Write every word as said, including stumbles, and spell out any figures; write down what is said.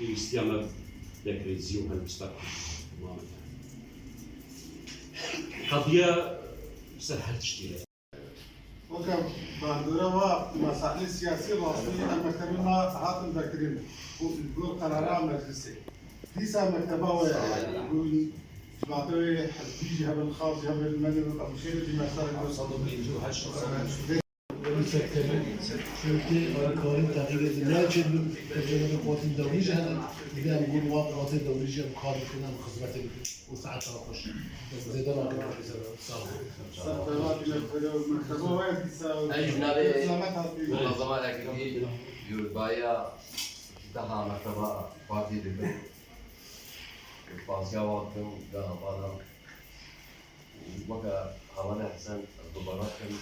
Pêwîstiya me bi dekrêzî û helbesta Kurd. Qediya ser her tiştî re. Weke bandora wa mesailê siyasî rastî em mektebê me hatin vekirin û li gor qerara meclisê. Dîsa mekteba we bûn, civata wê hizbî jî hebin, xax jî hebin, me ne wek Abûşêrê jî me ser Çimkî alîkarî teqîbê di nehê çêdibin, tecrübe xortî dewrî jî hene, dî em gur wa xortê dewrî jî em kar bikin, em xizmetê bikin. Û saeta xweş. Zêde nakin. Sağ ol. Sağ ol. Mekteba we dîsa. Ez ji navê Selamet hatî. Munazema Ekidî, yurdbaya daha mekteba partî dibim. Spasiya wan dikim, gava bana. Weke Hevalê Hesen, ez dubare dikim.